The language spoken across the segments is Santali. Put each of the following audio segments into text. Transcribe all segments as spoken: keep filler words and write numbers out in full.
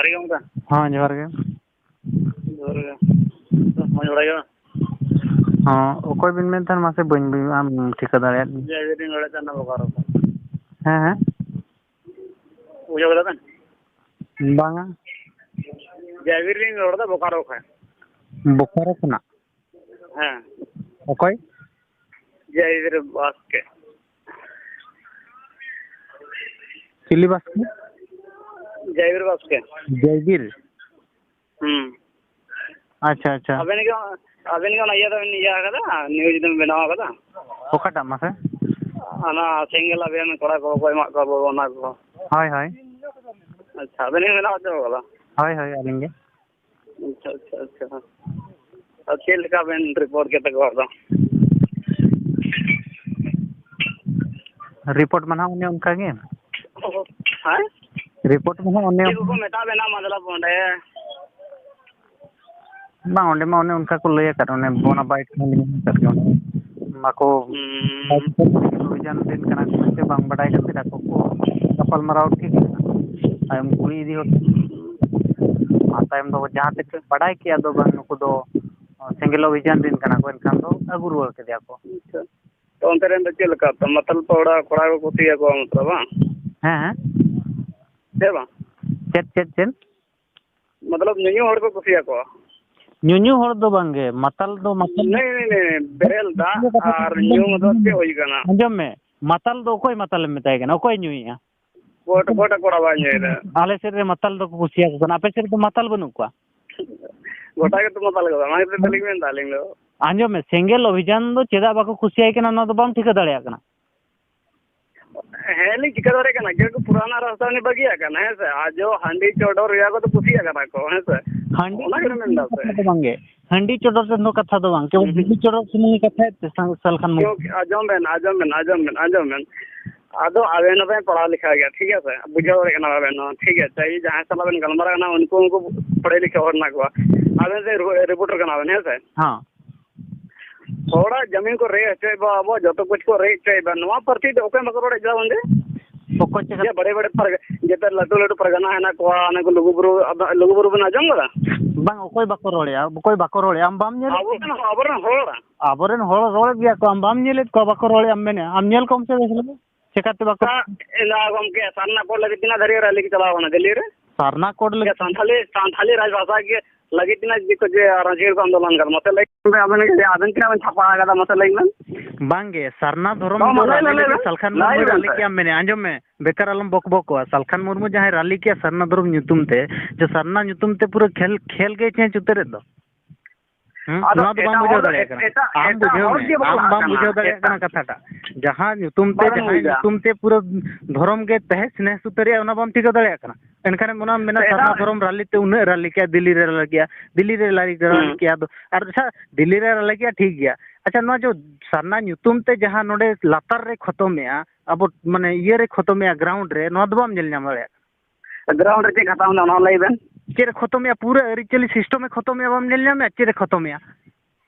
ᱡᱚᱦᱟᱨ ᱜᱮ ᱜᱚᱢᱠᱮ᱾ ᱦᱮᱸ, ᱡᱚᱦᱟᱨ ᱜᱮ᱾ ᱡᱚᱦᱟᱨ ᱜᱮ᱾ ᱢᱚᱡᱽ ᱵᱟᱲᱟ ᱜᱮ? ᱦᱚᱸ, ᱚᱠᱚᱭ ᱵᱤᱱ ᱢᱮᱱ ᱛᱟᱦᱮᱱ ᱢᱟᱥᱮ? ᱵᱟᱹᱧ, ᱵᱟᱹᱧ, ᱟᱢ ᱴᱷᱤᱠᱟᱹ ᱫᱟᱲᱮᱭᱟᱫ ᱢᱮᱭᱟ᱾ ᱡᱟᱭᱜᱟ ᱨᱤᱧ ᱨᱚᱲᱮᱫ ᱛᱟᱦᱮᱱᱟ ᱵᱚᱠᱟᱨᱚ ᱠᱷᱚᱱ᱾ ᱦᱮᱸ, ᱦᱮᱸ᱾ ᱵᱩᱡᱷᱟᱹᱣ ᱠᱮᱫᱟ ᱵᱮᱱ? ᱵᱟᱝᱟ᱾ ᱡᱟᱭᱜᱟ ᱨᱤᱧ ᱨᱚᱲ ᱮᱫᱟ ᱵᱚᱠᱟᱨᱚ ᱠᱷᱚᱱ᱾ ᱵᱚᱠᱟᱨᱚ ᱠᱷᱚᱱᱟᱜ? ᱦᱮᱸ᱾ ᱚᱠᱚᱭ? ᱡᱟᱭᱵᱤᱨ ᱵᱟᱥᱠᱮ᱾ ᱪᱤᱞᱤ ᱵᱟᱥᱠᱮ? ᱡᱟᱭᱵᱤᱨ ᱵᱟᱥᱠᱮ᱾ ᱡᱟᱭᱵᱤᱨ? ᱦᱩᱸ᱾ ᱟᱪᱪᱷᱟ, ᱟᱪᱪᱷᱟ᱾ ᱟᱵᱮᱱ ᱜᱮ, ᱟᱵᱮᱱ ᱜᱮ ᱚᱱᱟ ᱤᱭᱟᱹ ᱫᱚᱵᱮᱱ ᱤᱭᱟᱹ ᱟᱠᱟᱫᱟ, news ᱫᱚᱵᱮᱱ ᱵᱮᱱᱟᱣ ᱟᱠᱟᱫᱟ? ᱚᱠᱟᱴᱟᱜ ᱢᱟᱥᱮ? ᱚᱱᱟ ᱥᱮᱸᱜᱮᱞ ᱟᱵᱮᱱ ᱠᱚᱲᱟ ᱠᱚ ᱠᱚ ᱮᱢᱟᱜ ᱠᱚᱣᱟ ᱵᱚ, ᱚᱱᱟ ᱠᱚ᱾ ᱦᱳᱭ, ᱦᱳᱭ᱾ ᱟᱪᱪᱷᱟ, ᱟᱵᱮᱱ ᱜᱮ ᱵᱮᱱᱟᱣ ᱦᱚᱪᱚ ᱟᱠᱟᱫᱟ? ᱦᱳᱭ, ᱦᱳᱭ, ᱟᱹᱞᱤᱧ ᱜᱮ᱾ ᱟᱪᱪᱷᱟ, ᱟᱪᱪᱷᱟ, ᱟᱪᱪᱷᱟ᱾ ᱟᱨ ᱪᱮᱫ ᱞᱮᱠᱟ ᱵᱮᱱ report ᱠᱮᱫ ᱛᱟᱠᱚᱣᱟ ᱟᱫᱚ? Report ᱢᱟ ᱱᱟᱦᱟᱜ ᱚᱱᱮ ᱚᱱᱠᱟ ᱜᱮ᱾ ᱦᱮᱸ? Report ᱢᱟ ᱱᱟᱦᱟᱜ ᱚᱱᱮ ᱪᱮᱫ ᱠᱚᱠᱚ ᱢᱮᱛᱟᱜ ᱵᱮᱱᱟ, ᱢᱚᱛᱞᱚᱵ, ᱚᱸᱰᱮ? ᱵᱟᱝ, ᱚᱸᱰᱮ ᱢᱟ ᱚᱱᱮ ᱚᱱᱠᱟ ᱠᱚ ᱞᱟᱹᱭ ᱟᱠᱟᱫ, ᱚᱱᱮ bona fide ᱠᱚ ᱞᱟᱹᱭ ᱟᱠᱟᱫ ᱜᱮ ᱚᱸᱰᱮ᱾ ᱵᱟᱠᱚ, ᱦᱩᱸ᱾ ᱚᱵᱷᱤᱡᱟᱱ ᱫᱤᱱ ᱠᱟᱱᱟ ᱠᱚ ᱢᱮᱱᱛᱮ ᱵᱟᱝ ᱵᱟᱰᱟᱭ ᱠᱷᱟᱹᱛᱤᱨ ᱟᱠᱚ ᱠᱚ ᱜᱟᱯᱟᱞᱢᱟᱨᱟᱣ ᱴᱷᱤᱠ ᱠᱟᱱᱟ᱾ ᱛᱟᱭᱚᱢ ᱠᱩᱲᱤ ᱤᱫᱤ ᱦᱚᱲ, ᱟᱨ ᱛᱟᱭᱚᱢ ᱫᱚ ᱡᱟᱦᱟᱸ ᱛᱤᱱᱟᱹᱜ ᱵᱟᱰᱟᱭ ᱠᱮᱜᱼᱟ ᱫᱚ ᱵᱟᱝ, ᱱᱩᱠᱩ ᱫᱚ ᱥᱮᱸᱜᱮᱞ ᱚᱵᱷᱤᱡᱟᱱ ᱨᱮᱱ ᱠᱟᱱᱟ ᱠᱚ, ᱮᱱᱠᱷᱟᱱ ᱫᱚ ᱟᱹᱜᱩ ᱨᱩᱣᱟᱹᱲ ᱠᱮᱫᱮᱭᱟ ᱠᱚ᱾ ᱟᱪᱪᱷᱟ᱾ ᱛᱚ ᱚᱱᱛᱮ ᱨᱮᱱ ᱫᱚ ᱪᱮᱫ ᱞᱮᱠᱟ? ᱛᱚ ᱢᱟᱛᱟᱞ ᱯᱟᱹᱣᱲᱟ ᱠᱚᱲᱟ ᱠᱚ ᱠᱩᱥᱤᱭᱟᱠᱚᱣᱟ ᱢᱚᱛᱞᱚᱵ, ᱵᱟᱝ? ᱦᱮᱸ, ᱦᱮᱸ᱾ ᱪᱮᱫ ᱵᱟᱝ? ᱪᱮᱫ, ᱪᱮᱫ, ᱪᱮᱫ? ᱢᱚᱛᱞᱚᱵ ᱧᱩᱧᱩ ᱦᱚᱲ ᱠᱚ ᱠᱩᱥᱤᱭᱟᱠᱚᱣᱟ᱾ ᱧᱩᱧᱩ ᱦᱚᱲ ᱫᱚ ᱵᱟᱝᱜᱮ, ᱢᱟᱛᱟᱞ ᱫᱚ ᱢᱟᱛᱟᱞ᱾ ᱱᱮ, ᱱᱮ, ᱱᱮ, ᱵᱮᱨᱮᱞ ᱫᱟᱜ ᱟᱨ ᱧᱩ ᱫᱚ ᱪᱮᱫ ᱦᱩᱭ ᱠᱟᱱᱟ? ᱟᱸᱡᱚᱢ ᱢᱮ, ᱢᱟᱛᱟᱞ ᱫᱚ ᱚᱠᱚᱭ ᱢᱟᱛᱟᱞᱮᱢ ᱢᱮᱛᱟᱭ ᱠᱟᱱᱟ? ᱚᱠᱚᱭ ᱧᱩᱭᱮᱫᱼᱟ? ᱚᱠᱚᱭᱴᱟᱜ, ᱚᱠᱚᱭᱴᱟᱜ ᱠᱚᱲᱟ ᱵᱟᱭ ᱧᱩᱭᱮᱫᱟ? ᱟᱞᱮ ᱥᱮᱫ ᱨᱮ ᱢᱟᱛᱟᱞ ᱫᱚᱠᱚ ᱠᱩᱥᱤᱭᱟᱠᱚ ᱠᱟᱱᱟ, ᱟᱯᱮ ᱥᱮᱫ ᱨᱮᱫᱚ ᱢᱟᱛᱟᱞ ᱵᱟᱹᱱᱩᱜ ᱠᱚᱣᱟ? ᱜᱚᱴᱟ ᱜᱮᱛᱚ ᱢᱟᱛᱟᱞ ᱠᱟᱫᱟ, ᱚᱱᱟ ᱠᱷᱟᱹᱛᱤᱨ ᱛᱮᱞᱤᱧ ᱢᱮᱱᱫᱟ ᱟᱹᱞᱤᱧ ᱫᱚ᱾ ᱟᱸᱡᱚᱢ ᱢᱮ, ᱥᱮᱸᱜᱮᱞ ᱚᱵᱷᱤᱡᱟᱱ ᱫᱚ ᱪᱮᱫᱟᱜ ᱵᱟᱠᱚ ᱠᱩᱥᱤᱭᱟᱭ ᱠᱟᱱᱟ, ᱚᱱᱟ ᱫᱚ ᱵᱟᱢ ᱴᱷᱤᱠᱟᱹ ᱫᱟᱲᱮᱭᱟᱜ ᱠᱟᱱᱟ᱾ ᱦᱮᱸ, ᱞᱤᱧ ᱪᱤᱠᱟᱹ ᱫᱟᱲᱮᱭᱟᱜ ᱠᱟᱱᱟ, ᱡᱮᱦᱮᱛᱩ ᱯᱩᱨᱟᱱᱟ ᱨᱟᱥᱛᱟ ᱩᱱᱤ ᱵᱟᱹᱜᱤᱭᱟᱜ ᱠᱟᱱᱟ, ᱦᱮᱸ ᱥᱮ? ᱟᱨ ᱡᱚ ᱦᱟᱺᱰᱤ ᱪᱚᱰᱚᱨ ᱨᱮᱭᱟᱜ ᱠᱚᱫᱚ ᱠᱩᱥᱤᱭᱟᱜ ᱠᱟᱱᱟ ᱠᱚ, ᱦᱮᱸ ᱥᱮ? ᱦᱟᱺᱰᱤ ᱚᱱᱟ ᱜᱮᱞᱮ ᱢᱮᱱ ᱮᱫᱟ ᱥᱮ᱾ ᱠᱟᱛᱷᱟ ᱫᱚ ᱵᱟᱝᱜᱮ, ᱦᱟᱺᱰᱤ ᱪᱚᱰᱚᱨ ᱨᱮᱱ ᱫᱚ ᱠᱟᱛᱷᱟ ᱫᱚ ᱵᱟᱝ, ᱠᱮᱵᱚᱞ ᱦᱩᱸ, ᱦᱩᱸ᱾ ᱦᱟᱺᱰᱤ ᱪᱚᱰᱚᱨ ᱥᱩᱢᱩᱝ ᱜᱮ ᱠᱟᱛᱷᱟᱭᱮᱫ ᱛᱮ ᱥᱟᱞ, ᱥᱟᱞ ᱠᱷᱟᱱ ᱢᱩᱨᱢᱩ᱾ ᱜᱚᱢᱠᱮ, ᱟᱸᱡᱚᱢ ᱵᱮᱱ, ᱟᱸᱡᱚᱢ ᱵᱮᱱ, ᱟᱸᱡᱚᱢ ᱵᱮᱱ᱾ ᱟᱫᱚ ᱟᱵᱮᱱ ᱦᱚᱸᱵᱮᱱ ᱯᱟᱲᱦᱟᱣ ᱞᱮᱠᱷᱟ ᱜᱮᱭᱟ, ᱴᱷᱤᱠ ᱟᱪᱷᱮ? ᱵᱩᱡᱷᱟᱹᱣ ᱫᱟᱲᱮᱭᱟᱜ ᱠᱟᱱᱟ ᱵᱮᱱ ᱦᱚᱸ, ᱴᱷᱤᱠ ᱟᱪᱷᱮ? ᱡᱟᱦᱟᱸᱭ ᱥᱟᱞᱟᱜ ᱵᱮᱱ ᱜᱟᱞᱢᱟᱨᱟᱣ ᱠᱟᱱᱟ, ᱩᱱᱠᱩ ᱦᱚᱸᱠᱚ ᱯᱟᱲᱦᱟᱣ ᱞᱮᱠᱷᱟ ᱦᱚᱲ ᱢᱮᱱᱟᱜ ᱠᱚᱣᱟ᱾ ᱟᱵᱮᱱ ᱥᱮ ᱨᱩ-, reporter ᱠᱟᱱᱟ ᱵᱮᱱ, ᱦᱮᱸ ᱥᱮ? ᱦᱮᱸ᱾ ᱦᱚᱲᱟᱜ ᱡᱟᱹᱢᱤᱱ ᱠᱚ ᱨᱮᱡ ᱦᱚᱪᱚᱭᱮᱫ ᱵᱚ, ᱟᱵᱚ ᱡᱚᱛᱚ ᱠᱩᱪ ᱠᱚ ᱨᱮᱡ ᱦᱚᱪᱚᱭᱮᱫ ᱵᱚ᱾ ᱱᱚᱣᱟ ᱯᱟᱹᱨᱥᱤ ᱫᱚ ᱚᱠᱚᱭ ᱵᱟᱠᱚ ᱨᱚᱲᱮᱫ ᱵᱚᱱ ᱜᱮ? ᱚᱠᱚᱭ ᱪᱮ ᱡᱮ ᱵᱟᱲᱮ ᱵᱟᱲᱮ ᱯᱟᱨᱜᱟ-, ᱡᱮᱛᱮ ᱞᱟᱹᱴᱩ ᱞᱟᱹᱴᱩ ᱯᱟᱨᱜᱟᱱᱟ ᱦᱮᱱᱟᱜ ᱠᱚᱣᱟ, ᱚᱱᱟ ᱠᱚ ᱞᱩᱜᱩ ᱵᱩᱨᱩ, ᱟᱫᱚ ᱞᱩᱜᱩ ᱵᱩᱨᱩ ᱵᱮᱱ ᱟᱸᱡᱚᱢ ᱠᱟᱫᱟ? ᱵᱟᱝ, ᱚᱠᱚᱭ ᱵᱟᱠᱚ ᱨᱚᱲᱮᱜᱼᱟ? ᱚᱠᱚᱭ ᱵᱟᱠᱚ ᱨᱚᱲᱮᱜᱼᱟ? ᱟᱢ ᱵᱟᱢ ᱧᱮᱞᱮᱫ ᱟᱵᱚᱨᱮᱱ ᱦᱚ-, ᱟᱵᱚᱨᱮᱱ ᱦᱚᱲ᱾ ᱟᱵᱚᱨᱮᱱ ᱦᱚᱲ ᱨᱚᱲᱮᱫ ᱜᱮᱭᱟ ᱠᱚ, ᱟᱢ ᱵᱟᱢ ᱧᱮᱞᱮᱫ ᱠᱚᱣᱟ, ᱵᱟᱠᱚ ᱨᱚᱲᱮᱜᱼᱟ, ᱟᱢ ᱢᱮᱱᱮᱫᱼᱟ, ᱟᱢ ᱧᱮᱞ ᱠᱚᱢ ᱥᱮ ᱵᱮᱥ ᱞᱮᱠᱟ᱾ ᱪᱮᱠᱟᱛᱮ ᱵᱟᱠᱚ ᱥᱟ-, ᱮ, ᱱᱟ ᱜᱚᱢᱠᱮ, ᱥᱟᱨᱱᱟ ᱠᱳᱰ ᱞᱟᱹᱜᱤᱫ ᱛᱤᱱᱟᱹᱜ ᱫᱷᱟᱹᱨᱤᱡ ᱨᱟᱞᱤ ᱠᱚ ᱪᱟᱞᱟᱣ ᱠᱟᱱᱟ ᱫᱤᱞᱞᱤ ᱨᱮ? ᱥᱟᱨᱱᱟ ᱠᱳᱰ ᱞᱟᱹᱜᱤᱫ ᱥᱟᱱᱛᱷᱟᱞᱤ, ᱥᱟᱱᱛᱷᱟᱞᱤ ᱨᱟᱡᱽ ᱵᱷᱟᱥᱟ ᱜᱮ ᱞᱟᱹᱜᱤᱫ ᱛᱤᱱᱟᱹᱜ ᱡᱮ ᱠᱚ ᱡᱮ ᱨᱟᱸᱪᱤ ᱨᱮᱠᱚ ᱟᱱᱫᱳᱞᱚᱱ ᱠᱟᱫᱟ, ᱢᱟᱥᱮ ᱞᱟᱹᱭ ᱢᱮ, ᱟᱵᱮᱱ ᱜᱮ, ᱟᱵᱮᱱ ᱛᱤᱱᱟᱹᱜ ᱵᱮᱱ ᱪᱷᱟᱯᱟ ᱟᱠᱟᱫᱟ, ᱢᱟᱥᱮ ᱞᱟᱹᱭ ᱵᱮᱱ᱾ ᱵᱟᱝᱜᱮ, ᱥᱟᱨᱱᱟ ᱫᱷᱚᱨᱚᱢ ᱵᱟᱝ, ᱫᱚ ᱢᱟᱥᱮ ᱨᱟᱞᱤ ᱞᱟᱹᱭ ᱞᱟᱹᱜᱤᱫ ᱵᱮᱱ, ᱥᱟᱞᱠᱷᱟᱱ ᱞᱟᱹᱭ ᱢᱩᱨᱢᱩᱭ ᱵᱮᱱ ᱨᱟᱞᱤ ᱥᱮ᱾ ᱠᱮᱜᱼᱟ ᱢᱮᱱᱮ, ᱟᱸᱡᱚᱢ ᱢᱮ, ᱵᱮᱠᱟᱨ ᱟᱞᱚᱢ ᱵᱚᱠᱵᱚᱠᱚᱜᱼᱟ᱾ ᱥᱟᱞᱠᱷᱟᱱ ᱢᱩᱨᱢᱩ ᱡᱟᱦᱟᱸᱭ ᱨᱟᱞᱤ ᱠᱮᱜᱼᱟ ᱥᱟᱨᱱᱟ ᱫᱷᱚᱨᱚᱢ ᱧᱩᱛᱩᱢ ᱛᱮ, ᱡᱮ ᱥᱟᱨᱱᱟ ᱧᱩᱛᱩᱢ ᱛᱮ ᱯᱩᱨᱟᱹ ᱠᱷᱮᱞ, ᱠᱷᱮᱞ ᱜᱮᱭ ᱪᱮᱧᱡᱽ ᱩᱛᱟᱹᱨᱮᱫ ᱫᱚ᱾ ᱦᱩᱸ? ᱟᱫᱚ ᱱᱚᱣᱟ ᱫᱚ ᱵᱟᱢ ᱮᱴᱟᱜ ᱵᱩᱡᱷᱟᱹᱣ ᱦᱚᱲ, ᱫᱟᱲᱮᱭᱟᱜ ᱠᱟᱱᱟ᱾ ᱮᱴᱟᱜ, ᱟᱢ ᱮᱴᱟᱜ ᱵᱩᱡᱷᱟᱹᱣ ᱦᱚᱲ ᱢᱮ, ᱜᱮ ᱵᱟᱠᱚ ᱟᱢ ᱞᱟᱦᱟᱜ ᱵᱟᱢ ᱠᱟᱱᱟ᱾ ᱵᱩᱡᱷᱟᱹᱣ ᱫᱟᱲᱮᱭᱟᱜ ᱮᱴᱟᱜ ᱠᱟᱱᱟ ᱠᱟᱛᱷᱟᱴᱟᱜ᱾ ᱡᱟᱦᱟᱸ ᱧᱩᱛᱩᱢ ᱛᱮ, ᱵᱟᱵᱮᱱ ᱡᱟᱦᱟᱸᱭ ᱵᱩᱡᱟ᱾ ᱧᱩᱛᱩᱢ ᱛᱮ ᱯᱩᱨᱟᱹ ᱫᱷᱚᱨᱚᱢ ᱜᱮ ᱛᱟᱦᱮᱸ ᱥᱱᱮᱦ ᱥᱩᱛᱟᱹᱨᱮᱜᱼᱟ, ᱚᱱᱟ ᱵᱟᱢ ᱴᱷᱤᱠᱟᱹ ᱫᱟᱲᱮᱭᱟᱜ ᱠᱟᱱᱟ᱾ ᱮᱱᱠᱷᱟᱱᱮᱢ ᱚᱱᱟᱢ ᱢᱮᱱᱟ, ᱛᱚ ᱥᱟᱨᱱᱟ ᱮᱴᱟᱜ ᱫᱷᱚᱨᱚᱢ ᱨᱟᱞᱤ ᱛᱮ ᱩᱱᱟᱹᱜ ᱨᱟᱞᱤ ᱠᱮᱜᱼᱟ, ᱫᱤᱞᱞᱤ ᱨᱮ ᱨᱟᱞᱤ ᱠᱮᱜᱼᱟ, ᱫᱤᱞᱞᱤ ᱨᱮ ᱨᱟᱞᱤ ᱦᱩᱸ᱾ ᱠᱮᱜᱼᱟ, ᱟᱫᱚ, ᱟᱨ ᱟᱪᱪᱷᱟ, ᱫᱤᱞᱞᱤ ᱨᱮ ᱨᱟᱞᱤ ᱠᱮᱜᱼᱟ, ᱴᱷᱤᱠ ᱜᱮᱭᱟ᱾ ᱟᱪᱪᱷᱟ, ᱱᱚᱣᱟ ᱡᱚ ᱥᱟᱨᱱᱟ ᱧᱩᱛᱩᱢ ᱛᱮ ᱡᱟᱦᱟᱸ ᱱᱚᱰᱮ ᱞᱟᱛᱟᱨ ᱨᱮ ᱠᱷᱚᱛᱚᱢᱮᱜᱼᱟ, ᱟᱵᱚ ᱢᱟᱱᱮ ᱤᱭᱟᱹ ᱨᱮ ᱠᱷᱚᱛᱚᱢᱮᱜᱼᱟ, ᱜᱨᱟᱣᱩᱱᱰ ᱨᱮ, ᱱᱚᱣᱟ ᱫᱚ ᱵᱟᱢ ᱧᱮᱞ ᱧᱟᱢ ᱫᱟᱲᱮᱭᱟᱜ ᱠᱟᱱᱟ᱾ ᱜᱨᱟᱣᱩᱱᱰ ᱨᱮ ᱪᱮᱫ ᱠᱷᱟᱛᱟ ᱢᱮᱱᱟᱜᱼᱟ, ᱚᱱᱟ ᱞᱟᱹᱭ ᱵᱮᱱ᱾ ᱪᱮᱫ ᱮ ᱠᱷᱚᱛᱚᱢᱮᱜᱼᱟ? ᱯᱩᱨᱟᱹ ᱟᱹᱨᱤᱪᱟᱹᱞᱤ ᱥᱤᱥᱴᱮᱢᱮ ᱠᱷᱚᱛᱚᱢᱮᱜᱼᱟ, ᱵᱟᱢ ᱧᱮᱞ ᱧᱟᱢᱮᱜᱼᱟ? ᱪᱮᱫ ᱮ ᱠᱷᱚᱛᱚᱢᱮᱜᱼᱟ?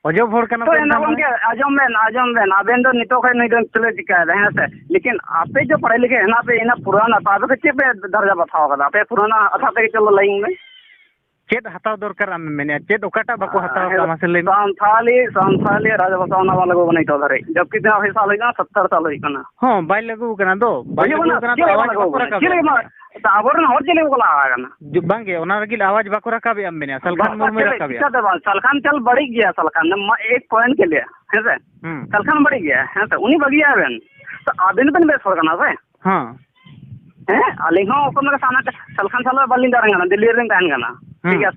ᱚᱡᱚᱵ ᱦᱚᱲ ᱠᱟᱱᱟ ᱛᱚ ᱯᱮ ᱮᱱᱟ ᱮᱱᱠᱷᱟᱱ ᱢᱟ᱾ ᱜᱚᱢᱠᱮ, ᱟᱸᱡᱚᱢ ᱵᱮᱱ, ᱟᱸᱡᱚᱢ ᱵᱮᱱ, ᱟᱵᱮᱱ ᱫᱚ ᱱᱤᱛᱚᱜ ᱠᱷᱚᱱ ᱱᱩᱭ ᱫᱚ ᱪᱮᱫ ᱮ ᱪᱤᱠᱟᱹᱭᱮᱫᱟ, ᱦᱮᱸ ᱥᱮ? ᱞᱮᱠᱤᱱ ᱟᱯᱮ ᱡᱚ ᱯᱟᱲᱦᱟᱣ ᱞᱮᱠᱷᱟᱱ ᱦᱮᱱᱟᱜ ᱯᱮ, ᱤᱱᱟᱹ ᱯᱩᱨᱟᱱᱟ ᱯᱟ-, ᱟᱯᱮ ᱠᱚ ᱪᱮᱫ ᱯᱮ ᱫᱟᱨᱡᱟ ᱵᱟᱛᱷᱟᱣ ᱠᱟᱫᱟ? ᱟᱯᱮ ᱯᱩᱨᱟᱱᱟ ᱠᱟᱛᱷᱟ ᱛᱮᱜᱮ ᱪᱚᱞᱚ ᱞᱟᱹᱭᱤᱧ ᱢᱮ᱾ ᱪᱮᱫ ᱦᱟᱛᱟᱣ ᱫᱚᱨᱠᱟᱨ ᱟᱢᱮᱢ ᱢᱮᱱᱮᱫᱼᱟ? ᱪᱮᱫ ᱚᱠᱟᱴᱟᱜ ᱵᱟᱠᱚ ᱦᱟᱛᱟᱣ ᱟᱠᱟᱫᱼᱟ? ᱦᱮᱸ, ᱢᱟᱥᱮ ᱞᱟᱹᱭ ᱢᱮ᱾ ᱥᱟᱱᱛᱷᱟᱞᱤ, ᱥᱟᱱᱛᱷᱟᱞᱤ ᱨᱟᱡᱽᱵᱷᱟᱥᱟ ᱚᱱᱟ ᱢᱟ ᱞᱟᱹᱜᱩ ᱵᱟᱹᱱᱩᱜ ᱱᱤᱛᱚᱜ ᱫᱷᱟᱹᱨᱤᱡ, ᱡᱚᱵᱠᱤ ᱛᱤᱱᱟᱹᱜ ᱦᱩᱭ ᱥᱟᱞ ᱦᱩᱭ ᱠᱟᱱᱟ, ᱥᱚᱛᱛᱚᱨ ᱥᱟᱞ ᱦᱩᱭᱩᱜ ᱠᱟᱱᱟ᱾ ᱦᱚᱸ, ᱵᱟᱭ ᱞᱟᱹᱜᱩ ᱟᱠᱟᱱᱟ ᱫᱚ, ᱵᱟᱭ ᱵᱩᱡᱷᱟᱹᱣ ᱞᱟᱹᱜᱩ ᱠᱟᱱᱟ? ᱟᱠᱟᱱᱟ ᱪᱮᱫ ᱛᱚ, ᱦᱚᱸ ᱟᱣᱟᱡᱽ ᱞᱟᱹᱜᱩ ᱵᱟᱠᱚ ᱟᱠᱟᱱᱟ? ᱨᱟᱠᱟᱵ ᱪᱮᱫ ᱮᱫ ᱦᱚᱸ ᱠᱟᱱᱟ᱾ ᱵᱟᱝ᱾ ᱛᱚ ᱟᱵᱚᱨᱮᱱ ᱦᱚᱲ ᱪᱮᱫ ᱞᱟᱹᱜᱤᱫ ᱠᱚ ᱞᱟᱦᱟ ᱟᱠᱟᱱᱟ? ᱡᱩ-, ᱵᱟᱝᱜᱮ, ᱚᱱᱟ ᱞᱟᱹᱜᱤᱫ ᱟᱣᱟᱡᱽ ᱵᱟᱠᱚ ᱨᱟᱠᱟᱵᱮᱜᱼᱟ ᱢᱮᱱᱮᱫᱼᱟ, ᱥᱟᱞᱠᱷᱟᱱ ᱵᱟᱠᱚ ᱢᱩᱨᱢᱩᱭ ᱪᱮᱫ ᱞᱟᱹᱜᱤᱫ? ᱨᱟᱠᱟᱵᱮᱜᱼᱟ᱾ ᱪᱤᱠᱟᱹᱛᱮ ᱵᱟᱝ? ᱥᱟᱞᱠᱷᱟᱱ ᱪᱟᱞ ᱵᱟᱹᱲᱤᱡ ᱜᱮᱭᱟ, ᱥᱟᱞᱠᱷᱟᱱ ᱢᱟ ᱮᱠ ᱯᱚᱭᱮᱱᱴ ᱜᱮ ᱞᱟᱹᱭᱟ, ᱦᱮᱸ ᱥᱮ? ᱦᱩᱸ᱾ ᱥᱟᱞᱠᱷᱟᱱ ᱵᱟᱹᱲᱤᱡ ᱜᱮᱭᱟ, ᱦᱮᱸ ᱥᱮ? ᱩᱱᱤ ᱵᱟᱹᱜᱤᱭᱟᱭ ᱵᱮᱱ᱾ ᱛᱚ ᱟᱵᱮᱱ ᱵᱮᱱ ᱵᱮᱥ ᱦᱚᱲ ᱠᱟᱱᱟ ᱥᱮ? ᱦᱮᱸ᱾ ᱦᱮᱸ, ᱟᱹᱞᱤᱧ ᱦᱚᱸ ᱚᱠᱚᱭ ᱢᱮᱱᱟ ᱥᱟᱞᱠᱷᱟᱱ ᱥᱟᱞᱟᱜ ᱵᱟᱹᱞᱤᱧ ᱫᱟᱬᱟᱱ ᱠᱟᱱᱟ, ᱫᱤᱞᱞᱤ ᱨᱮᱞᱤᱧ ᱛᱟᱦᱮᱱ ᱠᱟᱱᱟ᱾ ᱴᱷᱤᱠ ᱦᱩᱸ᱾ ᱜᱮᱭᱟ,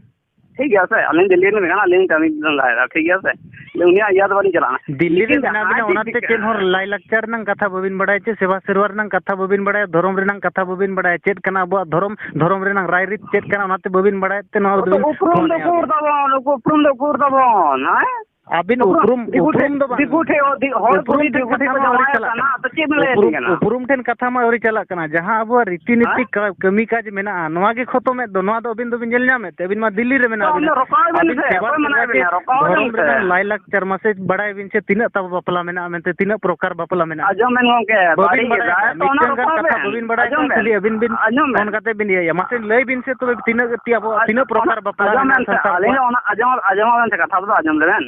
ᱴᱷᱤᱠ ᱜᱮᱭᱟ ᱥᱮ? ᱟᱹᱞᱤᱧ ᱫᱤᱞᱞᱤ ᱨᱮᱞᱤᱧ ᱛᱟᱦᱮᱱ ᱠᱟᱱᱟ, ᱟᱹᱞᱤᱧ ᱠᱟᱹᱢᱤ ᱞᱤᱧ ᱞᱟᱦᱟᱭᱮᱫᱟ, ᱴᱷᱤᱠ ᱜᱮᱭᱟ ᱥᱮ? ᱩᱱᱤᱭᱟᱜ ᱤᱭᱟᱹ ᱫᱚ ᱵᱟᱹᱞᱤᱧ ᱪᱟᱞᱟᱜᱼᱟ᱾ ᱫᱤᱞᱞᱤ ᱨᱮ ᱞᱮᱠᱤᱱ ᱢᱮᱱᱟᱜ ᱡᱟᱦᱟᱸᱭ ᱵᱤᱱᱟ, ᱡᱮ ᱚᱱᱟᱛᱮ ᱪᱤᱠᱟᱹ ᱪᱮᱫ ᱦᱚᱸ ᱞᱟᱭᱼᱞᱟᱠᱪᱟᱨ ᱨᱮᱱᱟᱜ ᱠᱟᱛᱷᱟ ᱵᱟᱹᱵᱤᱱ ᱵᱟᱲᱟᱭᱟ, ᱪᱮ ᱥᱮᱵᱟ ᱥᱮᱨᱣᱟ ᱨᱮᱱᱟᱜ ᱠᱟᱛᱷᱟ ᱵᱟᱹᱵᱤᱱ ᱵᱟᱲᱟᱭᱟ, ᱫᱷᱚᱨᱚᱢ ᱨᱮᱱᱟᱜ ᱠᱟᱛᱷᱟ ᱵᱟᱹᱵᱤᱱ ᱵᱟᱲᱟᱭᱟ, ᱪᱮᱫ ᱠᱟᱱᱟ ᱟᱵᱚᱣᱟᱜ ᱫᱷᱚᱨᱚᱢ, ᱫᱷᱚᱨᱚᱢ ᱨᱮᱱᱟᱜ ᱨᱟᱭᱨᱤᱛ ᱪᱮᱫ ᱠᱟᱱᱟ, ᱚᱱᱟᱛᱮ ᱵᱟᱹᱵᱤᱱ ᱵᱟᱲᱟᱭᱟ ᱛᱮ ᱱᱚᱣᱟ ᱟᱫᱚ ᱫᱚᱵᱤᱱ ᱩᱯᱨᱩᱢ ᱫᱚ ᱯᱷᱳᱱᱮᱫᱼᱟ ᱩᱠᱩᱨ ᱵᱤᱱ᱾ ᱛᱟᱵᱚᱱ, ᱩᱯᱨᱩᱢ ᱫᱚ ᱩᱠᱩᱨ ᱛᱟᱵᱚᱱ, ᱦᱮᱸ? ᱟᱹᱵᱤᱱ ᱩᱯᱨᱩᱢ, ᱩᱯᱨᱩᱢ ᱫᱤᱠᱩ ᱴᱷᱮᱱ, ᱫᱤᱠᱩ ᱴᱷᱮᱱ, ᱦᱚᱲ ᱠᱩᱲᱤ ᱫᱤᱠᱩ ᱴᱷᱮᱱ ᱠᱚ ᱡᱟᱶᱟᱭᱚᱜ ᱠᱟᱱᱟ, ᱛᱚ ᱪᱮᱫ ᱵᱮᱱ ᱞᱟᱹᱭᱟ ᱟᱹᱞᱤᱧ ᱠᱟᱱᱟ? ᱩᱯᱨᱩᱢ ᱴᱷᱮᱱ ᱠᱟᱛᱷᱟ ᱢᱟ ᱟᱹᱣᱨᱤ ᱪᱟᱞᱟᱜ ᱠᱟᱱᱟ᱾ ᱡᱟᱦᱟᱸ ᱟᱵᱚᱣᱟᱜ ᱨᱤᱛᱤ ᱱᱤᱛᱤ ᱠᱟᱹᱢᱤ ᱠᱟᱡᱽ ᱢᱮᱱᱟᱜᱼᱟ, ᱱᱚᱣᱟ ᱜᱮ ᱠᱷᱚᱛᱚᱢᱮᱫ ᱫᱚ᱾ ᱱᱚᱣᱟ ᱫᱚ ᱟᱹᱵᱤᱱ ᱫᱚᱵᱤᱱ ᱧᱮᱞ ᱧᱟᱢᱮᱫ ᱛᱮ, ᱟᱹᱵᱤᱱ ᱢᱟ ᱫᱤᱞᱞᱤ ᱨᱮ ᱢᱮᱱᱟᱜ ᱵᱤᱱᱟ᱾ ᱨᱚᱠᱚᱢ ᱵᱮᱱ ᱟᱹᱵᱤᱱ ᱥᱮ, ᱥᱮᱵᱟ ᱚᱠᱚᱭ ᱢᱟᱱᱟᱭ ᱥᱮᱵᱟ ᱪᱮ ᱵᱤᱱᱟ? ᱨᱚᱠᱚᱢ ᱫᱷᱚᱨᱚᱢ ᱵᱮᱱ ᱥᱮ᱾ ᱨᱮᱱᱟᱜ ᱞᱟᱭᱼᱞᱟᱠᱪᱟᱨ ᱢᱟᱥᱮ ᱵᱟᱲᱟᱭ ᱵᱤᱱ ᱥᱮ, ᱛᱤᱱᱟᱹᱜ ᱛᱟᱵᱚ ᱵᱟᱯᱞᱟ ᱢᱮᱱᱟᱜᱼᱟ ᱢᱮᱱᱛᱮ, ᱛᱤᱱᱟᱹᱜ ᱯᱨᱚᱠᱟᱨ ᱵᱟᱯᱞᱟ ᱢᱮᱱᱟᱜᱼᱟ? ᱟᱸᱡᱚᱢ ᱵᱮᱱ ᱜᱚᱢᱠᱮ, ᱵᱟᱹᱵᱤᱱ ᱵᱟᱹᱲᱤᱡ ᱵᱟᱲᱟᱭᱟ, ᱜᱮ, ᱛᱚ ᱚᱱᱟ ᱢᱤᱫᱴᱟᱝ ᱜᱟᱱ ᱨᱚᱠᱚᱢ ᱠᱟᱛᱷᱟ ᱵᱮᱱ᱾ ᱵᱟᱹᱵᱤᱱ ᱵᱟᱲᱟᱭ ᱟᱸᱡᱚᱢ ᱠᱷᱟᱱ ᱵᱮᱱ᱾ ᱠᱷᱟᱹᱞᱤ ᱟᱹᱵᱤᱱ ᱵᱤᱱ ᱟᱸᱡᱚᱢ ᱯᱷᱳᱱ ᱵᱮᱱ᱾ ᱠᱟᱛᱮ ᱵᱤᱱ ᱤᱭᱟᱹᱭᱟ᱾ ᱢᱟᱥᱮ ᱞᱟᱹᱭ ᱵᱤᱱ ᱥᱮ ᱛᱚᱵᱮ ᱛᱤᱱᱟᱹᱜ ᱜᱟᱹᱴᱤ ᱟᱵᱚ, ᱟᱪᱪᱷᱟ, ᱛᱤᱱᱟᱹᱜ ᱯᱨᱚᱠᱟᱨ ᱵᱟᱯᱞᱟ ᱟᱸᱡᱚᱢ ᱢᱮᱱᱟᱜᱼᱟ ᱵᱮᱱ ᱥᱮ, ᱥᱟᱱᱛᱟᱲ ᱟᱹᱞᱤᱧ ᱫᱚ ᱠᱚᱣᱟᱜ? ᱚᱱᱟ ᱟᱸᱡᱚᱢ, ᱟᱸᱡᱚᱢ ᱟᱵᱮᱱ ᱥᱮ, ᱠᱟᱛᱷᱟ ᱫᱚ ᱟᱸᱡᱚᱢ ᱞᱮᱵᱮᱱ᱾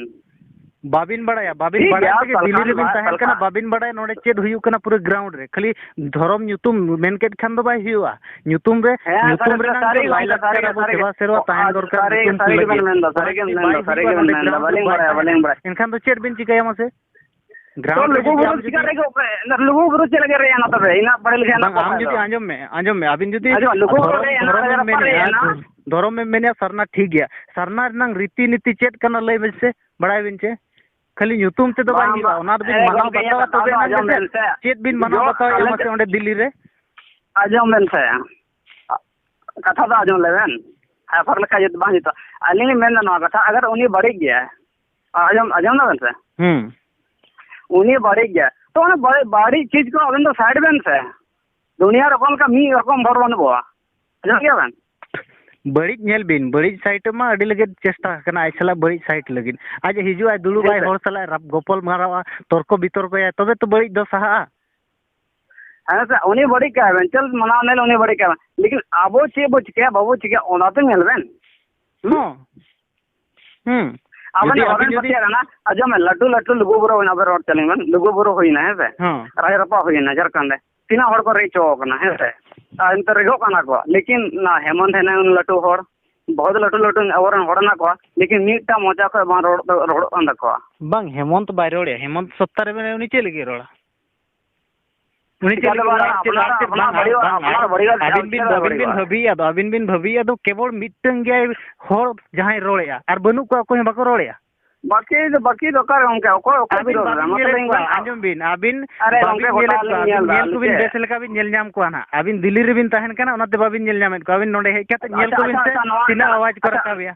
ᱵᱟᱹᱵᱤᱱ ᱵᱟᱲᱟᱭᱟ, ᱵᱟᱹᱵᱤᱱ ᱴᱷᱤᱠ ᱵᱟᱲᱟᱭ ᱜᱮᱭᱟ, ᱛᱮᱜᱮ ᱥᱟᱞᱠᱷᱟᱱ ᱫᱤᱞᱞᱤ ᱨᱮᱵᱤᱱ ᱵᱷᱟᱭ, ᱛᱟᱦᱮᱱ ᱠᱟᱱᱟ, ᱥᱟᱞᱠᱷᱟᱱ᱾ ᱵᱟᱹᱵᱤᱱ ᱵᱟᱲᱟᱭᱟ ᱱᱚᱰᱮ ᱪᱮᱫ ᱦᱩᱭᱩᱜ ᱠᱟᱱᱟ ᱯᱩᱨᱟᱹ ground ᱨᱮ᱾ ᱠᱷᱟᱹᱞᱤ ᱫᱷᱚᱨᱚᱢ ᱧᱩᱛᱩᱢ ᱢᱮᱱ ᱠᱮᱫ ᱠᱷᱟᱱ ᱫᱚ ᱵᱟᱭ ᱦᱩᱭᱩᱜᱼᱟ᱾ ᱧᱩᱛᱩᱢ ᱨᱮ, ᱦᱮᱸ, ᱧᱩᱛᱩᱢ ᱥᱟᱹᱨᱤ, ᱨᱮᱱᱟᱜ ᱥᱟᱹᱨᱤ ᱫᱚ ᱜᱮ ᱞᱟᱭ ᱜᱚᱢᱠᱮ, ᱞᱟᱠᱪᱟᱨ ᱥᱟᱹᱨᱤ, ᱟᱵᱚ ᱥᱟᱹᱨᱤ ᱥᱮᱵᱟ ᱜᱮ᱾ ᱥᱮᱨᱣᱟ ᱚ, ᱛᱟᱦᱮᱱ ᱟᱪᱪᱷᱟ, ᱫᱚᱨᱠᱟᱨ ᱥᱟᱹᱨᱤ, ᱧᱩᱛᱩᱢ ᱠᱚ ᱥᱟᱹᱨᱤ ᱞᱟᱹᱜᱤᱫ᱾ ᱜᱮᱵᱮᱱ ᱢᱮᱱᱫᱟ, ᱥᱟᱹᱨᱤ ᱚᱱᱟ ᱜᱮᱵᱮᱱ ᱡᱩᱫᱤ ᱢᱮᱱᱫᱟ, ᱵᱟᱭ ᱥᱟᱹᱨᱤ ᱦᱩᱭᱩᱜᱼᱟ ᱜᱮᱵᱮᱱ ᱱᱚᱰᱮ ᱢᱮᱱᱫᱟ, ground ᱨᱮ, ᱵᱟᱹᱞᱤᱧ ᱵᱟᱭ ᱵᱟᱲᱟᱭᱟ, ᱦᱩᱭᱩᱜᱼᱟ, ᱵᱟᱹᱞᱤᱧ ᱵᱟᱲᱟᱭᱟ᱾ ᱮᱱᱠᱷᱟᱱ ᱫᱚ ᱪᱮᱫ ᱵᱤᱱ ᱪᱤᱠᱟᱹᱭᱟ ᱢᱟᱥᱮ? ᱛᱚ ground ᱨᱮ ᱞᱩᱜᱩ ᱡᱩᱫᱤ ᱵᱩᱨᱩ ᱟᱵᱤᱱ ᱪᱤᱠᱟ ᱡᱩᱫᱤ ᱨᱮᱜᱮ ᱚᱠᱚᱭ, ᱞᱩᱜᱩ ᱵᱩᱨᱩ ᱪᱮᱫ ᱞᱟᱹᱜᱤᱫ ᱨᱮ ᱮᱱᱟ ᱛᱚᱵᱮ? ᱤᱱᱟᱹᱜ ᱵᱟᱲᱮ ᱞᱮᱠᱷᱟᱱ ᱵᱟᱝ, ᱚᱠᱚᱭ ᱟᱢ ᱫᱚ? ᱡᱩᱫᱤ ᱟᱸᱡᱚᱢ ᱢᱮ, ᱟᱸᱡᱚᱢ ᱢᱮ, ᱟᱵᱤᱱ ᱡᱩᱫᱤ ᱟᱸᱡᱚᱢ, ᱞᱩᱜᱩ ᱵᱩᱨᱩ ᱫᱷᱚᱨᱚᱢ, ᱨᱮ ᱮᱱᱟ ᱫᱷᱚᱨᱚᱢ ᱨᱮ ᱮᱢ ᱨᱟᱯᱟᱜ ᱨᱮ ᱢᱮᱱᱮᱜᱼᱟ, ᱮᱱᱟ᱾ ᱫᱷᱚᱨᱚᱢ ᱮᱢ ᱢᱮᱱᱮᱜᱼᱟ, ᱥᱟᱨᱱᱟ ᱴᱷᱤᱠ ᱜᱮᱭᱟ᱾ ᱥᱟᱨᱱᱟ ᱨᱮᱱᱟᱝ ᱨᱤᱛᱤ ᱱᱤᱛᱤ ᱪᱮᱫ ᱠᱟᱱᱟ ᱞᱟᱹᱭ ᱵᱤᱱ ᱥᱮ, ᱵᱟᱲᱟᱭ ᱵᱤᱱ ᱪᱮ? ᱠᱷᱟᱹᱞᱤ ᱧᱩᱛᱩᱢ ᱛᱮᱫᱚ ᱵᱟᱭ ᱵᱟᱝ, ᱦᱩᱭᱩᱜᱼᱟ, ᱵᱟᱝ᱾ ᱚᱱᱟ ᱫᱚᱵᱤᱱ ᱮ, ᱢᱟᱱᱟᱣ ᱜᱚᱢᱠᱮ, ᱤᱧᱟᱹᱜ ᱵᱟᱛᱟᱣᱟ ᱠᱟᱛᱷᱟ ᱛᱚᱵᱮ ᱫᱚ ᱟᱱᱟᱝ ᱟᱸᱡᱚᱢ ᱜᱮᱥᱮ᱾ ᱵᱮᱱ ᱥᱮ᱾ ᱪᱮᱫ ᱵᱤᱱ ᱢᱟᱱᱟᱣ ᱡᱚ-, ᱵᱟᱛᱟᱣᱮᱜᱼᱟ ᱟᱞᱮ ᱢᱟᱥᱮ ᱥᱮᱫ ᱚᱸᱰᱮ ᱫᱤᱞᱞᱤ ᱨᱮ? ᱟᱸᱡᱚᱢ ᱵᱮᱱ ᱥᱮ, ᱠᱟᱛᱷᱟ ᱫᱚ ᱟᱸᱡᱚᱢ ᱞᱮᱵᱮᱱ, ᱦᱟᱭᱯᱟᱨ ᱞᱮᱠᱟ ᱡᱩᱛ ᱵᱟᱝ ᱡᱩᱛᱩᱜᱼᱟ᱾ ᱟᱹᱞᱤᱧ ᱞᱤᱧ ᱢᱮᱱᱫᱟ ᱱᱚᱣᱟ ᱠᱟᱛᱷᱟ, ᱟᱜᱟᱨ ᱩᱱᱤ ᱵᱟᱹᱲᱤᱡ ᱜᱮᱭᱟᱭ, ᱟᱸᱡᱚᱢ, ᱟᱸᱡᱚᱢ ᱫᱟᱵᱮᱱ ᱥᱮ? ᱦᱩᱸ᱾ ᱩᱱᱤ ᱵᱟᱹᱲᱤᱡ ᱜᱮᱭᱟᱭ, ᱛᱚ ᱚᱱᱟ ᱵᱟᱹᱲᱤᱡ, ᱵᱟᱹᱲᱤᱡ ᱪᱤᱡᱽ ᱠᱚ ᱟᱵᱮᱱ ᱫᱚ side ᱵᱮᱱ ᱥᱮ᱾ ᱫᱩᱱᱤᱭᱟᱹ ᱨᱮ ᱚᱠᱟ ᱞᱮᱠᱟ ᱢᱤᱫ ᱨᱚᱠᱚᱢ ᱦᱚᱲ ᱵᱟᱹᱱᱩᱜ ᱠᱚᱣᱟ, ᱟᱸᱡᱚᱢ ᱜᱮᱭᱟ ᱵᱮᱱ? ᱵᱟᱹᱲᱤᱡ ᱧᱮᱞ ᱵᱤᱱ, ᱵᱟᱹᱲᱤᱡ side ᱢᱟ ᱟᱹᱰᱤ ᱞᱟᱹᱜᱤᱫ ᱪᱮᱥᱴᱟ ᱟᱠᱟᱱᱟ ᱟᱡ ᱥᱟᱞᱟᱜ ᱵᱟᱹᱲᱤᱡ side ᱞᱟᱹᱜᱤᱫ᱾ ᱟᱡ ᱦᱤᱡᱩᱜ ᱟᱭ, ᱫᱩᱲᱩᱵ ᱦᱮᱸ ᱟᱭ, ᱥᱮ᱾ ᱦᱚᱲ ᱥᱟᱞᱟᱜ ᱨᱟᱯ-, ᱜᱚᱯᱚᱞ ᱢᱟᱨᱟᱣᱟ, ᱛᱚᱨᱠᱚ ᱵᱤᱛᱚᱨᱠᱚᱭᱟᱭ, ᱛᱚᱵᱮ ᱛᱚ ᱵᱟᱹᱲᱤᱡ ᱫᱚ ᱥᱟᱦᱟᱜᱼᱟ᱾ ᱦᱮᱸ ᱥᱮ, ᱩᱱᱤ ᱵᱟᱹᱲᱤᱡ ᱠᱟᱭ ᱵᱮᱱ, ᱪᱚᱞ ᱢᱟᱱᱟᱣ ᱱᱮᱞ ᱩᱱᱤ ᱵᱟᱹᱲᱤᱡ ᱠᱟᱭ ᱵᱮᱱ, ᱞᱮᱠᱤᱱ ᱟᱵᱚ ᱪᱮᱫ ᱵᱚ ᱪᱤᱠᱟᱹᱭᱟ, ᱵᱟᱵᱚ ᱪᱤᱠᱟᱹᱭᱟ, ᱚᱱᱟ ᱛᱚ ᱧᱮᱞ ᱵᱮᱱ᱾ ᱦᱩᱸ? ᱦᱚᱸ᱾ ᱦᱩᱸ᱾ ᱟᱵᱮᱱ ᱡᱩᱫᱤ ᱟᱵᱮᱱ ᱵᱟᱵᱮᱱ ᱡᱩᱫᱤ ᱯᱟᱹᱛᱭᱟᱹᱜ ᱠᱟᱱᱟ, ᱟᱸᱡᱚᱢ ᱵᱮᱱ, ᱞᱟᱹᱴᱩ ᱞᱟᱹᱴᱩ ᱞᱩᱜᱩ ᱵᱩᱨᱩ ᱦᱩᱭᱱᱟ, ᱟᱵᱮᱱ ᱨᱚᱲ ᱪᱟᱹᱞᱩᱭ ᱵᱮᱱ, ᱞᱩᱜᱩ ᱵᱩᱨᱩ ᱦᱩᱭᱱᱟ, ᱦᱮᱸ ᱥᱮ? ᱦᱚᱸ᱾ ᱨᱟᱡᱽ ᱨᱟᱯᱟᱜ ᱦᱩᱭᱱᱟ ᱡᱷᱟᱲᱠᱷᱚᱸᱰ ᱨᱮ, ᱛᱤᱱᱟᱹᱜ ᱦᱚᱲ ᱠᱚ ᱨᱮᱡ ᱦᱚᱪᱚ ᱠᱟᱱᱟ, ᱦᱮᱸ ᱥᱮ? ᱟᱨ ᱱᱤᱛᱚᱜ ᱨᱮᱡᱚᱜ ᱠᱟᱱᱟ ᱠᱚ, ᱞᱮᱠᱤᱱ ᱱᱟ ᱦᱮᱢᱚᱱᱛ ᱦᱮᱱᱟᱭ, ᱩᱱᱤ ᱞᱟᱹᱴᱩ ᱦᱚᱲ, ᱵᱚᱦᱩᱛ ᱞᱟᱹᱴᱩ ᱞᱟᱹᱴᱩ ᱟᱵᱚᱨᱮᱱ ᱦᱚᱲ ᱦᱮᱱᱟᱜ ᱠᱚᱣᱟ, ᱞᱮᱠᱤᱱ ᱢᱤᱫᱴᱟᱝ ᱢᱚᱪᱟ ᱠᱷᱚᱱ ᱵᱟᱝ ᱨᱚᱲ, ᱨᱚᱲᱚᱜ ᱠᱟᱱ ᱛᱟᱠᱚᱣᱟ᱾ ᱵᱟᱝ, ᱦᱮᱢᱚᱱᱛ ᱵᱟᱭ ᱨᱚᱲᱮᱜᱼᱟ᱾ ᱦᱮᱢᱚᱱᱛ ᱥᱚᱛᱛᱟ ᱨᱮ ᱢᱮᱱᱟᱭᱟ, ᱩᱱᱤ ᱪᱮᱫ ᱞᱟᱹᱜᱤᱫ ᱨᱚᱲᱟ? ᱩᱱᱤ ᱪᱮᱫ ᱪᱤᱠᱟᱹᱛᱮ ᱞᱟᱹᱜᱤᱫ ᱵᱟᱝ ᱨᱚᱲᱟ? ᱟᱨ ᱪᱮᱫ, ᱟᱨ ᱟᱯᱱᱟᱨ, ᱪᱮᱫ ᱟᱯᱱᱟᱨ ᱵᱟᱝ, ᱵᱟᱹᱲᱤᱡ, ᱵᱟᱝ, ᱟᱯᱱᱟᱨ ᱵᱟᱹᱲᱤᱡ ᱟᱹᱵᱤᱱ ᱪᱤᱠᱟᱹᱛᱮ ᱵᱤᱱ ᱵᱟᱹᱲᱤᱡᱚᱜᱼᱟ? ᱵᱷᱟᱹᱵᱤᱭᱮᱫ ᱫᱚ, ᱟᱹᱵᱤᱱ ᱵᱤᱱ ᱵᱷᱟᱹᱵᱤᱭᱮᱫ ᱫᱚ ᱠᱮᱵᱚᱞ ᱢᱤᱫᱴᱟᱝ ᱜᱮ ᱦᱚᱲ ᱡᱟᱦᱟᱸᱭ ᱨᱚᱲᱮᱜᱼᱟ, ᱟᱨ ᱵᱟᱹᱱᱩᱜ ᱠᱚᱣᱟ, ᱚᱠᱚᱭ ᱦᱚᱸ ᱵᱟᱠᱚ ᱨᱚᱲᱮᱜᱼᱟ᱾ ᱵᱟᱹᱠᱤ ᱫᱚ, ᱵᱟᱹᱠᱤ ᱫᱚ ᱚᱠᱟᱨᱮ ᱜᱚᱢᱠᱮ? ᱚᱠᱚᱭ ᱚᱠᱟ ᱟᱹᱵᱤᱱ ᱵᱤᱨᱳᱫᱷ ᱨᱮ? ᱵᱟᱹᱵᱤᱱ ᱢᱟᱥᱮ ᱧᱮᱞᱮᱫ ᱞᱟᱹᱭ ᱵᱤᱱ ᱠᱚᱣᱟ, ᱥᱮ᱾ ᱟᱸᱡᱚᱢ ᱵᱤᱱ, ᱟᱹᱵᱤᱱ ᱟᱨᱮ ᱵᱟᱹᱵᱤᱱ ᱜᱚᱢᱠᱮ, ᱧᱮᱞᱮᱫ ᱜᱚᱴᱟ ᱠᱚᱣᱟ, ᱞᱤᱧ ᱟᱹᱵᱤᱱ ᱧᱮᱞ ᱧᱮᱞ ᱮᱫᱟ, ᱠᱚᱵᱤᱱ ᱞᱤᱧ ᱵᱮᱥ ᱪᱮᱫ? ᱞᱮᱠᱟ ᱵᱤᱱ ᱧᱮᱞ ᱧᱟᱢ ᱠᱚᱣᱟ ᱱᱟᱦᱟᱜ᱾ ᱟᱹᱵᱤᱱ ᱫᱤᱞᱞᱤ ᱨᱮᱵᱤᱱ ᱛᱟᱦᱮᱱ ᱠᱟᱱᱟ, ᱚᱱᱟᱛᱮ ᱵᱟᱹᱵᱤᱱ ᱧᱮᱞ ᱧᱟᱢᱮᱫ ᱠᱚᱣᱟ᱾ ᱟᱹᱵᱤᱱ ᱱᱚᱰᱮ ᱦᱮᱡ ᱠᱟᱛᱮ ᱧᱮᱞ ᱟᱪᱪᱷᱟ, ᱠᱚᱵᱤᱱ ᱟᱪᱪᱷᱟ, ᱥᱮ ᱟᱪᱪᱷᱟ, ᱱᱚᱣᱟ ᱛᱤᱱᱟᱹᱜ ᱠᱟᱛᱷᱟ, ᱟᱣᱟᱡᱽ ᱠᱚ ᱟᱪᱪᱷᱟ᱾ ᱨᱟᱠᱟᱵᱮᱜᱼᱟ᱾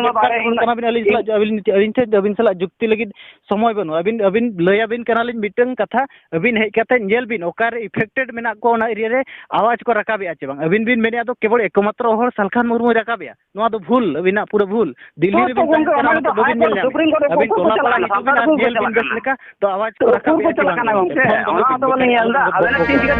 ᱟᱹᱞᱤᱧ ᱢᱟ ᱵᱟᱦᱨᱮ ᱨᱮ ᱢᱮᱱᱟᱜ ᱠᱟᱱᱟᱵᱤᱱ, ᱟᱹᱞᱤᱧ ᱥᱟᱞᱟᱜ, ᱟᱹᱵᱤᱱ, ᱟᱹᱵᱤᱱ ᱴᱷᱮᱱ ᱟᱹᱵᱤᱱ ᱥᱟᱞᱟᱜ ᱡᱩᱠᱛᱤ ᱞᱟᱹᱜᱤᱫ ᱥᱚᱢᱚᱭ ᱵᱟᱹᱱᱩᱜᱼᱟ᱾ ᱟᱹᱵᱤᱱ, ᱟᱹᱵᱤᱱ ᱞᱟᱹᱭ ᱟᱹᱵᱤᱱ ᱠᱟᱱᱟᱞᱤᱧ ᱢᱤᱫᱴᱟᱝ ᱠᱟᱛᱷᱟ, ᱟᱹᱵᱤᱱ ᱦᱮᱡ ᱠᱟᱛᱮ ᱧᱮᱞ ᱵᱤᱱ ᱚᱠᱟᱨᱮ affected ᱢᱮᱱᱟᱜ ᱠᱚᱣᱟ, ᱚᱱᱟ area ᱨᱮ ᱟᱣᱟᱡᱽ ᱠᱚ ᱨᱟᱠᱟᱵᱮᱜᱼᱟ ᱪᱮ ᱵᱟᱝ? ᱟᱹᱵᱤᱱ ᱵᱤᱱ ᱢᱮᱱᱮᱫᱼᱟ ᱫᱚ ᱠᱮᱵᱚᱞ ᱮᱠᱢᱟᱛᱨᱚ ᱦᱚᱲ ᱥᱟᱞᱠᱷᱟᱱ ᱢᱩᱨᱢᱩᱭ ᱨᱟᱠᱟᱵᱮᱜᱼᱟ, ᱱᱚᱣᱟ ᱫᱚ ᱵᱷᱩᱞ, ᱟᱹᱵᱤᱱᱟᱜ ᱯᱩᱨᱟᱹ ᱵᱷᱩᱞ᱾ ᱫᱤᱞᱞᱤ ᱦᱮᱸ ᱛᱚ ᱨᱮᱵᱤᱱ ᱜᱚᱝᱠᱮ, ᱛᱟᱦᱮᱱ ᱚᱱᱟ ᱠᱟᱱᱟ, ᱜᱮᱛᱚ ᱚᱱᱟ ᱫᱚ ᱦᱟᱭ ᱵᱟᱹᱵᱤᱱ ᱠᱳᱨᱴ, ᱧᱮᱞ ᱧᱟᱢᱮᱫᱼᱟ᱾ ᱥᱩᱯᱨᱤᱢ ᱠᱳᱨᱴ ᱟᱹᱵᱤᱱ ᱠᱚ ᱴᱚᱞᱟ ᱪᱟᱞᱟᱜ ᱯᱟᱲᱟ ᱠᱟᱱᱟ, ᱦᱤᱡᱩᱜ ᱵᱤᱱ ᱥᱟᱱᱛᱟᱲ ᱟᱨ ᱠᱚ ᱧᱮᱞ ᱵᱤᱱ ᱵᱮᱥ ᱞᱮᱠᱟ, ᱫᱚ ᱟᱣᱟᱡᱽ ᱠᱚ ᱩᱠᱩᱨ ᱠᱚ ᱨᱟᱠᱟᱵᱮᱜᱼᱟ ᱪᱮ ᱪᱟᱞᱟᱜ ᱵᱟᱝ? ᱠᱟᱱᱟ ᱜᱚᱝᱠᱮ? ᱯᱷᱳᱱ ᱫᱚ ᱚᱱᱟ ᱵᱟᱹᱵᱤᱱ ᱫᱚ ᱵᱟᱹᱞᱤᱧ ᱧᱮᱞ ᱮᱫᱟ᱾ ᱟᱵᱮᱱᱟᱜ ᱪᱮᱫ ᱪᱤᱠᱟᱹ